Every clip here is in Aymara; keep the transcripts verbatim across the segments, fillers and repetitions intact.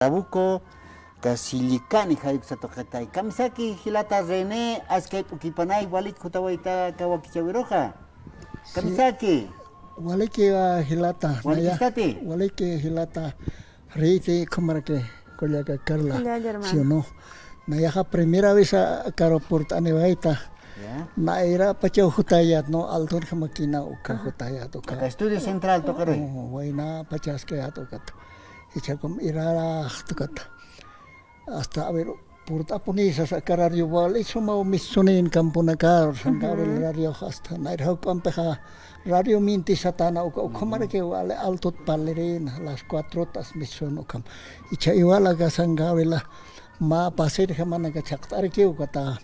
Carabuco, Casillicani, jayuk satuqitay. Kamisaki jilata René, askay p'ukipanay, walik jutawayta kawakichawiruxa. Sí. Kamisaki. Waliki, ah, jilata. Naya, walikistati. Waliki jilata. Riti, kumaraki, kullaka Carla. Kullalla, hermano. ¿Sí o no? Nayaxa primera vez a, a Caro purt'aniwayta. Ya. Nayra pacha jutayat, no, Alton jamakina uka jutayat, uka. Aka Estudio Central tuqiri. Oh, wayna pacha askayat ukat. Ichakum irarax tukat. Hasta, a ver, purt'apunisas aka radio wali sumaw misunin kampunakar, San Gabriel radio hasta, nayra jawk'ampixa radio minti satana uka, uka, ujú, ukhamarakiw wali Altot parlirina, las cuatrotas misun ukham. Icha iwal aka San Gabriela, mä pasir jamanaka chhaqt'arkiw ukata.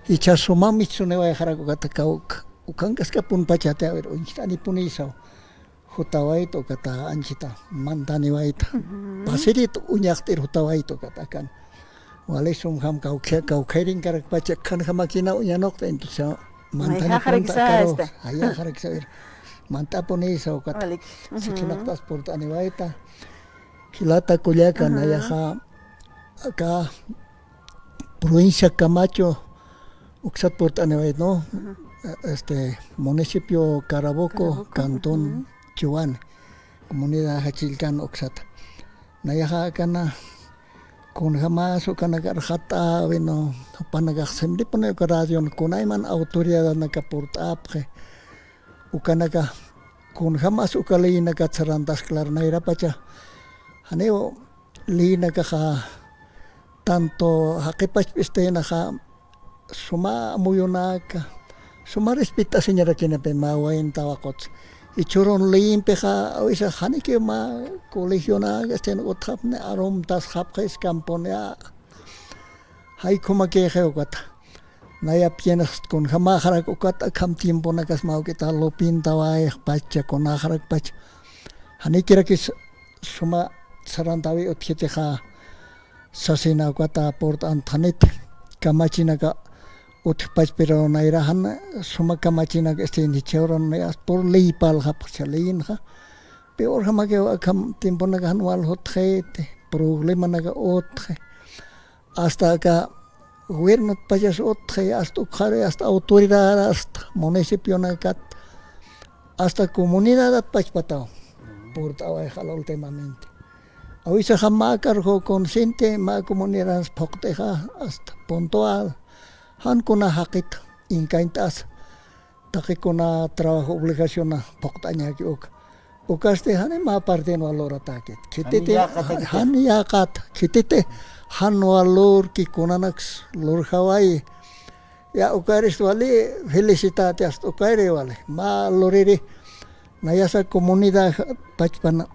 Icha suma misuniwayxarak ukata kawk, ukankaskapun pachati, a ver, uñjt'anipunisaw. Jutawayta ukata anchita, mantaniwayta. Ujú. Pasirit uñaqt'ir jutawayta ukata akan. Wali sumjam kawkha-, kawkhayrinkarakpacha, khanjamakina uñanuqta, entonces, mantani mayjaxarakisa kunta, esta. Ayaxarakisa, a ver, mant'apunisa ukata. Walik. Ujú. Sikinaqtas purt'aniwayta. Jilata kullaka, ajá, nayaxa, aka provincia Camacho, uksat purt'aniwayt, ¿no? Ajá. Este, municipio Caraboco, Caraboco, cantón, ujú, Chuwani, comunidad Jachillkan uksat. Nayaxa akana, kunjamas ukanaka arxat'äwi, ¿no? Jupanakax simripuni uka radion, kunayman autoridadnaka purt'apxi. Ukanaka, kunjamas uka leynakat sarantasklar nayrapacha. Janiw leynakaxa, tanto jaqipach p'istaynaxa, suma amuyunaka, suma respetasiñarakinapi mä wayn tawaquts. Jichhürun leyimpixa, a veces janikiw mä colegionaka, este, utjapni, arumtasxapxi, escamponi, a, jaykhuma kayxiw ukata. Nayap yinxt kunjamaxarak ukat akham tiemponakas mä juk'ita lupintawayxpacha, kunaxarakpacha. Janikirakis suma sarantawi utjitixa sasina ukata purt'antxaniti. Kamachinaka utjpach, pero nayra jan suma kamachinaka, este, jichhürun, por ley parlxapxcha, leynxa. Peor jamakiw akham tiemponaka jan wal jutxiti, problemanaka utji. Hasta aka gobiernotpachas utji, hasta ukxari, hasta autoridad, hasta municipionakat, hasta comunidadat pachpataw purt'awayxala últimamente. A veces mä cargo consciente, mä comunidad phuqt'ixa, hasta puntual, jan kuna jaqit inkañt'asa. Taqi kuna trabajo obligaciona phuqt'añäki uka. Ukasti jani mä parten wal luratäkit. Khititi, jani yäqatakiti, jani yäqata. Khititi jan wal lurki, kunanaks lurjawayi. Ya, ukarist wali felicitäti, hasta ukayri wali. Mä luriri nayasa comunidad pachpana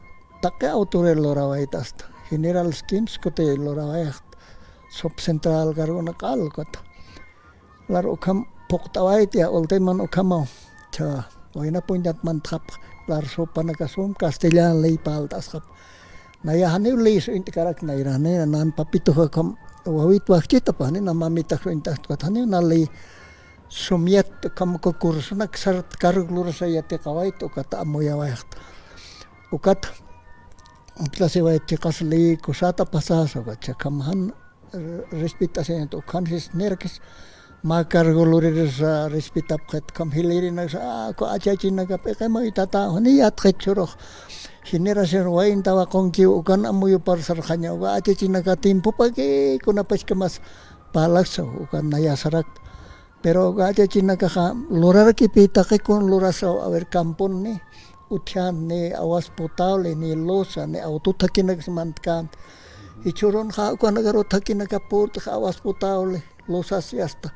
taqi autoridad lurawayta hasta. General Skims kuti lurawayxta. Subcentral cargona q'al ukata. Lar ukham phuqt'awayta, ya, ultiman ukhamaw. Cha, wayna puñtat mantxapx, lar supanaka sum castellan ley parlt'asxap. Naya janiw ley suñt'karak nayra, nayra nan papituxa ukham wawit wajchitapa, jani na mamitax suñt'asxta ukat, janiw na ley sumyat ukham uka cursonak sart cargo lurasa yatiqawayta, ukata amuyawayxta. Ukat, uktasiwayt chiqas ley kusata pasasa, ukat, cha, ukham jan respetasiñat ukhansis nirakis mä cargo luririsa respetapxit, ukham jilïrinaksa, a, uka achachinaka p'iqimuytata, jani yatxit churux. Generación wayn tawaqunkiw ukan amuyuparsarxaña, uka achachinaka tiempopaki kunapachkamas parlaksa, ukan naya sarakta. Pero uka achachinakaxa lurarakipï taqi kun lurasaw, a ver, campon ni utjänt, ni aguas potable, ni losa, ni auto thakhinaks mantkänti. Jichhürunxa ukanakar thakhinaka purt'xa aguas potable, losas y hasta.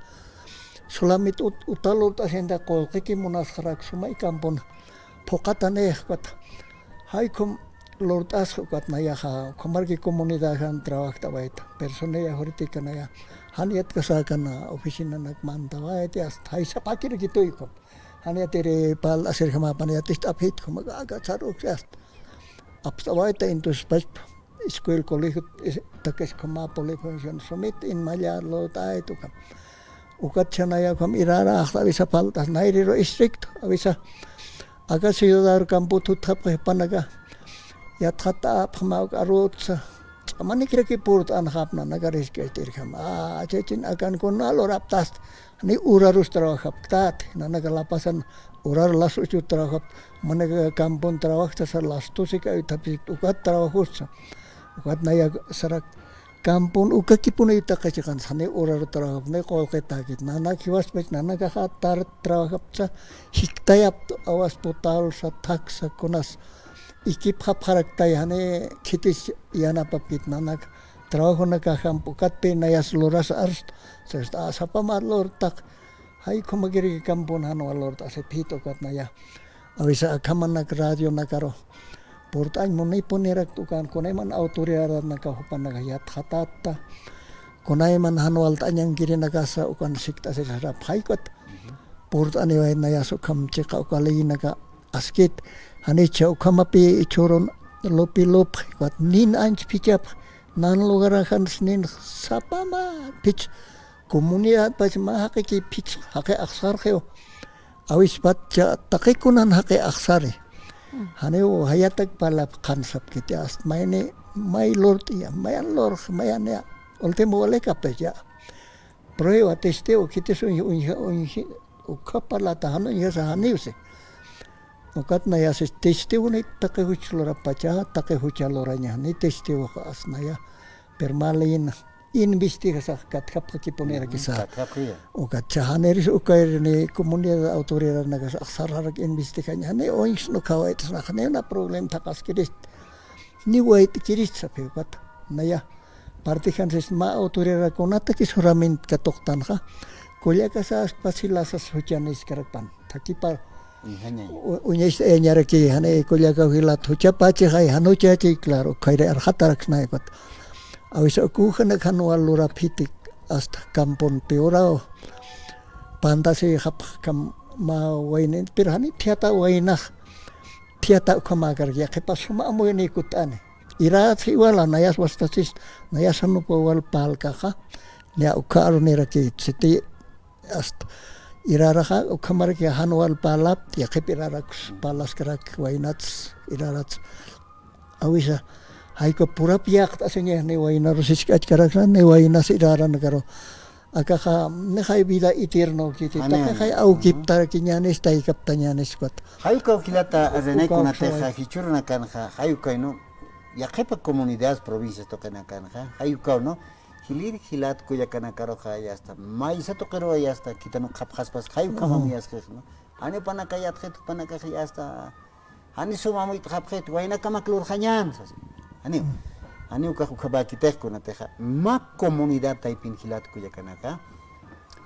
Solamente ut-, uta lurt'asiñta qullqiki munasxarak sumay campona. Phuqatanix ukata. Jaykhum lurt'asxa ukat nayaxa, ukhamaraki comunidadjan trabajtawayta. Personilla jurídica naya. Jan yatkasäkana oficinanak mantawayta, hasta jaysapäkirakituy ukham. Jan yatiri parlt'asirjamapan yatist'apxit ukham, aka, aka sarux hasta. Apst'awayta, entonces, pachpa escuela, colegio, eh, taqis ukhama polifunción sumit inmalla lurt'ayta ukham. Ukatsa naya ukham iraraxta, avisa faltas, nayriru estricto, avisa. Aka ciudad campot jutxapxi jupanaka yatxatäpxma uk arutsa, Manikiraki purt'anxapna, nanakar jisk'acht'irjam. A, chachin akan kuna luraptast, ni urarus trabajapktat, nanaka lapasan urar las uchu trabajap, manaka kampun trabajtasa las doce k'awitapik ukat trabajustsa. Ukat naya sarak kampun ukakipuni taqachiqansa, ni urar trabajap, ni qullqitakit, nanak jiwaspach, nanakaxa tar trabajaptsa, jiktayapt awas putalsa, thaksa, kunas. Ikipxapxaraktay jani khitis yanapapkit nanak trabajonakaxamp ukatpi nayas luras arst, sasta sapamar lurtaq, jay ukhamakiraki kampun jan wal lurt'asipxit ukat naya. Awisa akhamanak radionakaru purt'añ munipunirakta ukan kunayman autoridadnaka jupanaka yatxatatta, kunayman jan walt'añankirinakasa ukan sikt'asirasarap jay ukat purt'aniway nayas ukham chiqa uka leyinaka askit, janicha ukhamapi ichhürun lupi lupxi, ukat nin anch phichhapxi, nan lugaranxans nin sapama phich, comunidadpach mä jaqiki phich jaqi axsarxiw. Awispatcha taqi kunan jaqi axsari. Janiw jayatak parlap qhan sapkiti, hasta mayni, may lurt'iya, mayan lurx, mayan ya. Último wali kaptach ya. Prueba, testigo, khitis uñji, uñji, uñji, ukha parlata jan uñjasa janiwsi. Ukat nayasis testigonit taqi juch lurapacha, taqi jucha luraña, ni testigoxa asnaya. Pero mä leyina investigasax katjapxakipunirakisa. Ujú, katjapxiya. Ukatcha janiris ukayri ni comunidad autoridadnakas axsarxarak investigaña, ni uñjsn ukha wayt'snax, ni una problema thaqaskirist. Ni wayt'kirist sapxi ukat. Naya, partijansis mä autoridad kunatakis juramint katuqtanxa, kullakasas pasilasas juchan iskarakpan. Thakipar uñacht'ayañaraki, jani kullakaw jilat juchapachixay, jan juchachi, claro, khayri arxataraksnaypat. Awisa uka ujanak jan wal lurapxitik, hasta kampun piuraw. Pantasixapxkam mä waynin, pero jani thiyata waynax. Thiyata ukhamäkaraki, yaqhipa suma amuyniy kutt'ani. Irätsa igual, nayas wastasis, nayas jan uka wal parlkaxa, niya ukha aruniraki, siti hasta iraraxa, ukhamaraki jan wal parlapt, yaqhip irarakus parlaskarak, waynats, irarats. Awisa, jay uka purap yaqt'asiña, ni waynarusis kachkaraksa, ni waynas iraranakaru. Akaxa, ni jay vida eterno kiti, taqi jay awkiptarakiñänis, taykaptañänis ukat. Jay ukaw jilata René, kunatixa jichhürunakanxa, jay ukaw, ¿no? Yaqhipa comunidades, provincias tuqinakanxa, jay ukaw, ¿no? Jilïr jilat kullakanakaruxa, ya está. Maysa tuqiruwa, ya está, khitinakapxaspas, jay ukhamam yasxix, ¿no? Jani jupanaka yatxit, jupanakax, ya está. Jani suma amuyt'xapxit, waynakamak lurxañän, sasi. Janiw. Jani ukax ukhamäkitix kunatixa. Mä comunidad taypin jilat kullakanaka.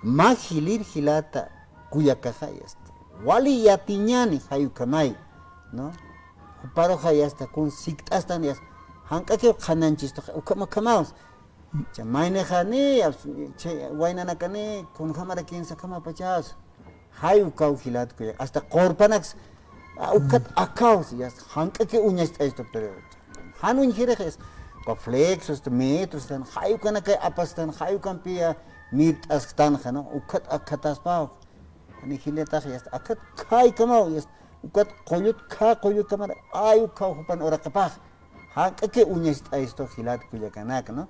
Mä jilïr jilata kullakaxa, ya está. Wali yatiñäni, jay ukhamay, ¿no? Juparuxa, ya está, kun sikt'astan, ya está. Jank'akiw qhanañchistuxa, ukham, ukhamaws. Cha maynixa ni, chay waynanaka ni, kunjamarakinsa ukhamapachas. Jay ukaw jilat kullak, hasta qurpanaks, a, ukat akaws, ya, jank'aki uñacht'ayistu, pero jan uñjirix, ya, uka flexos, metros, tan, jay ukanakay apastan, jay ukampiya mirt'asktanxa, ¿no? Ukat akhataspaw. Jani jilatax, ya, akat khaykamaw, ya, ukat qullut, kha qullukamara, ay, ukaw jupan uraqapax. Jank'aki uñacht'ayistu jilat kullakanaka, ¿no?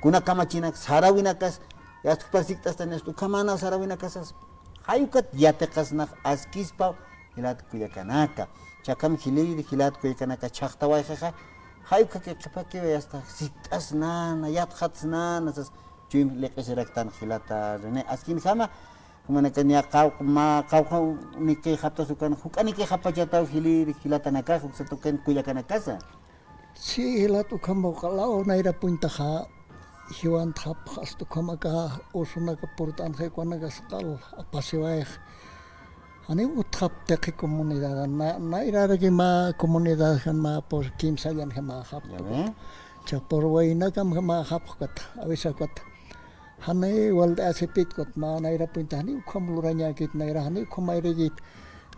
Kuna kamachinak, sarawinakas, ya, ukat sikt'astan, ya, ukhamana sarawinakasas. Jay ukat yatiqasnax askispaw jilat kullakanaka. Chakam jilïr jilat kullakanaka chhaqtawayxixa. Jay uka qhipakiw, ya está, sikt'asnana, yatxatsnana, sas, chuyma liq'isiraktan jilata René. Askinjama, jumanaka niya qawqha, mä qawqhanikixaptas ukan, juk'anikixapachataw jilïr jilatanakax, uksa tuqin kullakanakasa. Sí, jilat ukhamaw q'alaw nayrapuñtaxa jiwantxapx, hasta ukhamak usunaka purt'anxi ukanakas q'al apasiwayx. Janiw utjapxi comunidad, na, nayraraki mä comunidad jan mä pur kimsallanjamaxapxi. Ya ve. Cha pur waynakamjamaxapxi ukat, awisa ukat. Jani walt'asipit ukat, mä nayrapuñta jani ukham lurañäkit, nayra jani ukham ayrïkit.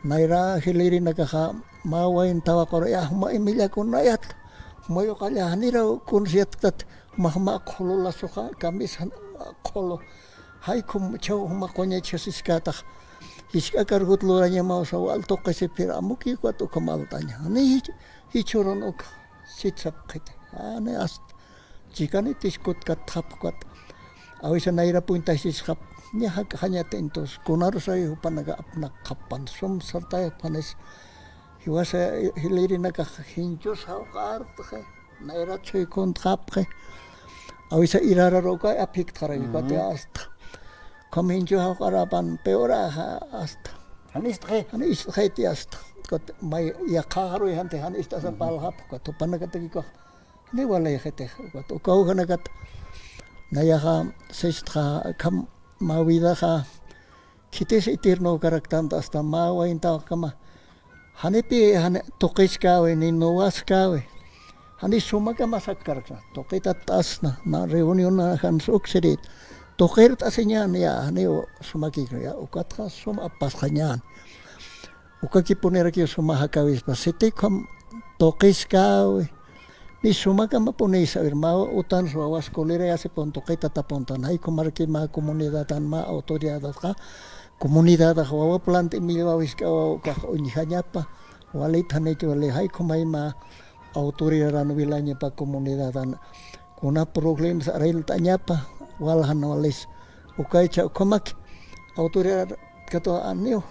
Nayra jilïrinakaxa mä wayn tawaquru, ya, juma imillakunayat, juma yuqalla janiraw kuns yatktat, juma, juma qhulu lasuxa, camisa, juma qhulu. Jay ukham chhaw juma quñichasiskatax. Jisk'a kargut lurañamawsa wal tuqisipir, amuki ukat ukham alt'aña. Jani jich, jichhürun ukha, sitsapxit. Jani hasta Chikanitis kutkatxapxkat. Awisa nayra puñtasisxap. Ña jak'añat entonces. Kunarusay jupanaka apnaqxappan. Sum sartayapxanis. Jiwasa jilïrinakax jinchus jawq'artxi. Nayrat suykuntxapxi. Awisa irararuka aphiktxarakikuti hasta. Ukham jinchus jawq'arapan peor hasta. Jan ist'xi. Jan ist'xiti hasta. Ukat may yaqhaxaruy janti jan ist'asa parlxapxi ukat jupanakatakikuxa. Ni walixitix ukat uka ukhanakat. Nayaxa sistxa akham mä vidaxa. Khitis eterno karaktanti hasta mä wayntawkama. Janipi jani tuqiskäwi ni nuwaskäwi. Jani sumakama sakkarkna. Tuqitatt'asna, na reunion jans uksirït. Tuqirt'asiñän ya, janiw sumakikna ya, ukatxa sum apasxañän. Ukakipunirakiw suma jakäwispa. Siti ukham tuqiskäwi. Ni sumakamapunïsa, a ver, mä utansa wawas colerayasipun tuqitatapuntan. Jaykhamarakï mä comunidadan, mä autoridadxa, comunidadax wawa plant'i millwa wisk'awa ukax uñjañapa, walit janich wali, jaykhamay mä autoridadan wilañapa comunidadan, kuna problemas arint'añapa, waljan walis, ukaycha ukhamaki, autoridad katu aniw,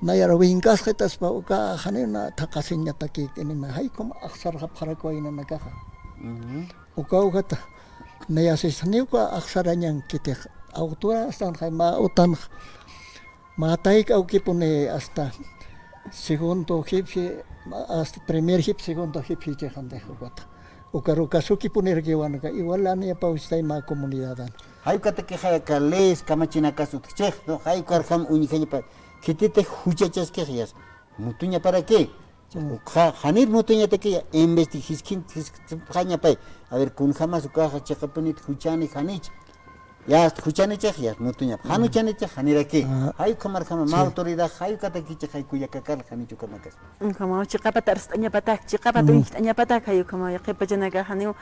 nayar winkasxitaspa uka janina thaqhasiñatakïkti nima, jaykham axsarxapxarakwa inanakaxa. Uka ukhata, nayasis janiw uka axsarañankitix, autora astan jay mä utanx, mä tayk awkipuni hasta segundo jefe, hasta primer jefe, segundo jefe chixantix ukata. Ukaru kasukipunirakiwanaka, igual aniyapawistay mä comunidadan. Jay ukatakixa aka leyes kamachinakas utjchix, ¿no? Jay ukarjam uñjañapa, khititix juchachaskix yas, mutuñaparaki. Ukxa, janir mutuñataki, investi-, jiskin-, jiskipxañapay. A ver, kunjamas ukaxa chiqapunit juchani janich. Yast juchanichix, yast mutuñap. Jan juchanichix, janiraki. Jay ukhamarjama, mä autoridad, jay ukatakichix, jay kullakakar, janich ukhamakas. Ukhama, chiqapat arst'añapatak, chiqapat uñjt'añapatak, jay ukhama, yaqhip pachanaka, janiw,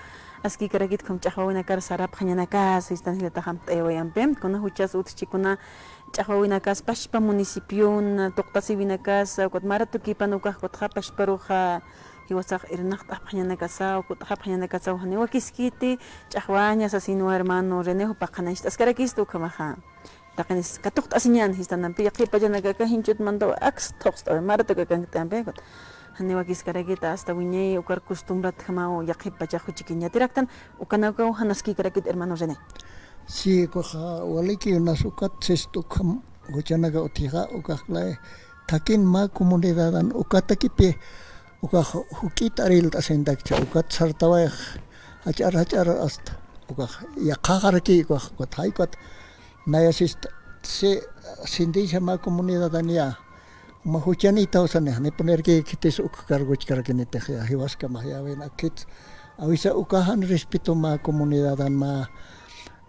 askikarakit ukham ch'axwawinakar sarapxañanakas, sistan jilata jamt'ayawayampi. Kuna juchas utjchi, kuna ch'axwawinakas, pachpa municipion, tuqtasiwinakas, ukat mara tukipan ukax, ukatxa pachparuxa, jiwasax irnaqt'apxañanakasaw, kut'xapxañanakasaw, janiw wakiskiti, ch'axwaña sasinwa hermano René, jupax qhanañcht'askarakistu ukhamaxa. Taqinis katuqt'asiñän jistanampi, yaqhip pachanaka aka jinchut mantaw aks thuqst'awi, mara tukakankt'ampi, janiw wakiskarakit, hasta wiñay ukar costumbratjamaw yaqhip pachax juchikiñ yatiraktan, ukanakaw jan askikarakit hermano René. Sí, ukaxa, waliki unas ukat sist'u ukham juchanaka utjixa, ukax lay, thakin mä comunidadan ukatakipi, ukax juk'it arillt'asintakcha, ukat sartawayx, jach'ar, jach'ar hasta, ukax yaqhaxaraki, ukax, ukat jay, ukat, naya sist, si, sintïsa mä comunidadan ya, uma juchanïtaw sani, janipunirki khitis uk cargochkarakinitix ya, jiwaskamax ya, ven, akit, awisa uka jan respeto mä comunidadan mä,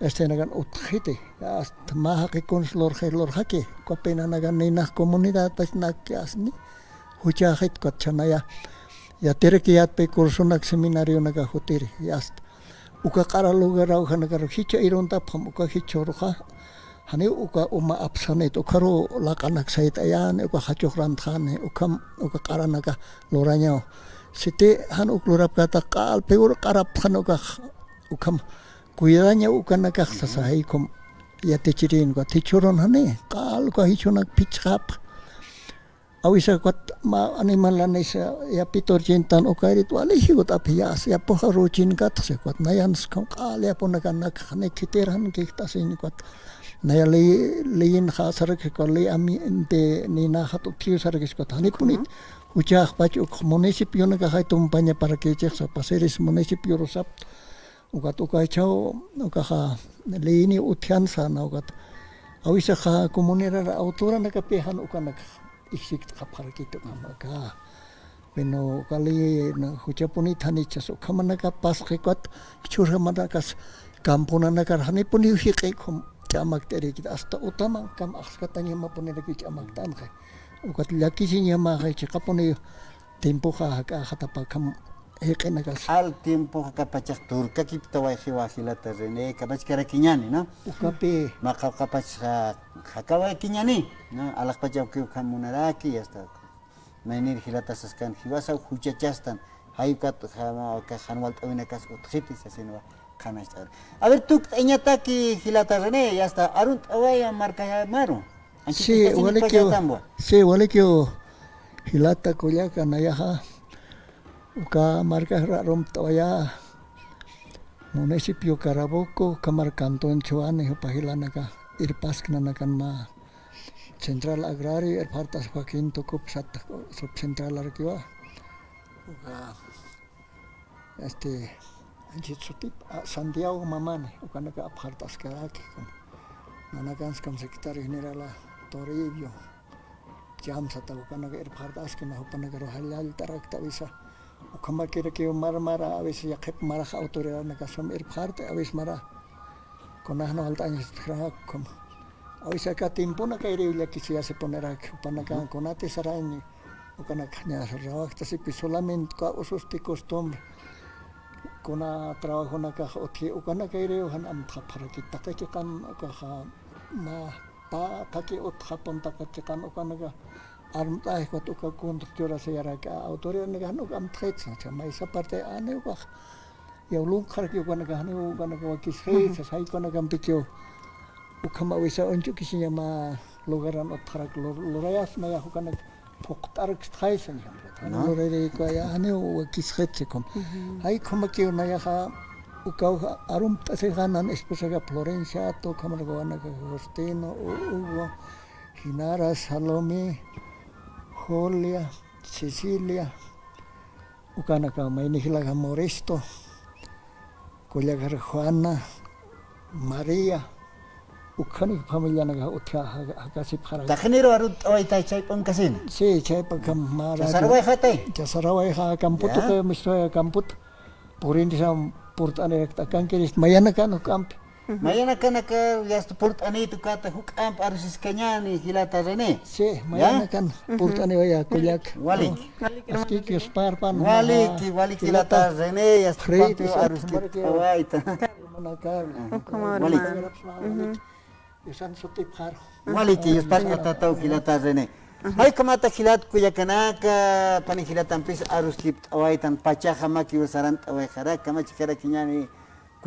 este, nakan utjiti, hasta mä jaqikuns lurxi lurxaki, uka pena nakan ninax comunidad pachnaki asni, juchaxit ukat chanaya, yatirakiyatpi cursonak seminarionaka jutiri, y hasta, uka q'ara lugaraw janakar jichha iruntapxam uka jichhüruxa, janiw uka uma apsanit, ukharu laq'anak sayt'ayani, uka jachuxrantxani, ukham, uka q'aranaka lurañaw. Siti jan uk lurapkätax q'al peor q'arapxani ukax, ukham, cuidañaw ukanakax sasa jaykhum yatichirïn ukat jichhürun jani, q'al uka jichhünak phichxapx. Awisa ukat mä animalanisa yapitur chintan ukayrit wali jiwt'apxi yas, yapuxa ruchinkatxsi ukat nayansa ukham q'al yapunakanakxa ni khitir jan kijt'asiñ ukat. Naya ley, leyinxa sarakis ukat ley ambiente ninaxat ukiw sarakis ukat. Janipunit juchhaxpach uk municipionakaxay tumpañaparakïchixsa, Pasiris municipioru sapxta. Ukat uka jichhaw, ukaxa leyiniw utjkänsa, na ukat. Awisaxa comunidad autoranakapi jan ukanakax ijsikt'xapxarakiti ukham aka. Bueno, uka ley na juchapunit janichas ukhamanaka pasxi ukat, jichhürjamanakas camponanakar janipuniw jiq'i ukham ch'amakt'irïkiti, hasta utaman ukham axskatañjamapunirakiw ch'amakt'anxi. Ukat llakisiñjamaxi chiqapuniw tiempoxa jak'axatapa ukham jiq'inakas. Al tiempoxa aka pachax turkakiptaway jiwa jilata René, kamachkarakiñäni, ¿no? Ukapi. Mä qawqha pachxa jakawakiñäni, ¿no? Alaxpach awkiw ukham munaraki, y hasta maynir jilata saskan jiwasaw juchachastan, jay ukat jan walt'äwinakas utjiti sasinwa. qhanacht'aru. A ver, tukt'añataki jilata René, ya está, arunt'awaya markamaru. Anchhit, sí, walikiw, sí, walikiw jilata kullaka nayaxa. Uka markaxar arunt'awaya municipio Caraboco, ukhamar cantón Choani, jupa jilanaka irpasknanakan mä Central Agrario irphart'aspa, quinto cup sat subcentralarakiwa. Uka, este, anchhit sutip, a, Santiago Mamani, ukanaka apxart'askaraki, como nanakanskam secretario generala Toribio Cham sata, ukanaka irphart'askna, jupanaka ruxallalltarakta, avisa. Ukhamakirakiw mar mara, avisa yaqhip marax autoridadnaka sum irphart'i, avisa mara. Kunaxna walt'añasatxarak ukhama. Avisa aka tiemponakayriw llakisiyasipuniraki, jupanakan kunati sarañi, ukanakaña rawajtasipi solamente uka usos y costumbre. Kuna trabajonakax utji, ukanakayriw jan amtxapxaraki, taqi chiqan ukaxa mä pä thaki utjapun, taqi chiqan ukanaka armt'aykut uka conductora sayaraki, autoridadnaka jan uk amtxitsa, cha maysa parte ani ukax yawlunkxaraki ukanaka, janiw ukanaka wakisxitsa, jay ukanakampikiw. Ukham avisa uñchukisiña mä lugaran utjarak lur-, lurayasma, nayax ukanak phuqt'arkstxaysa, ña, janiw lurayraykaya, janiw wakisxitsa ukham. Jay ukhamakiw nayaxa ukaw arunt'asixa, nan esposaka Florencia, ukhamarak wawanaka Justino, Hu-, Hugo, Jinara, Salomé, Julia, Cecilia, ukanaka mayni jilaka Modesto, kullakar Juana, María, ukhanik familianaka utja ja-, jakasipxaraki. Taqiniru arunt'awayta chayp'ankasina. Sí, chayp'akam mara. Chasarawayxatay. Chasarawayxa, Camputa, ya, kay mistuya Camputa. Purinisa purt'anirakta, akankirist mayanakan juk'ampi. Mayanakanaka yasta purt'anït ukata juk'amp arusiskañäni jilata René. Sí, ya, mayanakan purt'aniwaya kullak. Waliki. Askiki yusparpan. Waliki, waliki jilata René, yasta juk'ampiw aruskipt'awayta. Waliki. Ukhamaw, hermano. Diosana sutipxaru. Waliki, yusparpan tataw jilata René. Jay ukhamata jilat kullakanaka, pani jilatampis aruskipt'awaytan, pachaxa makiw sarant'awayxarak, kamachixarakiñäni.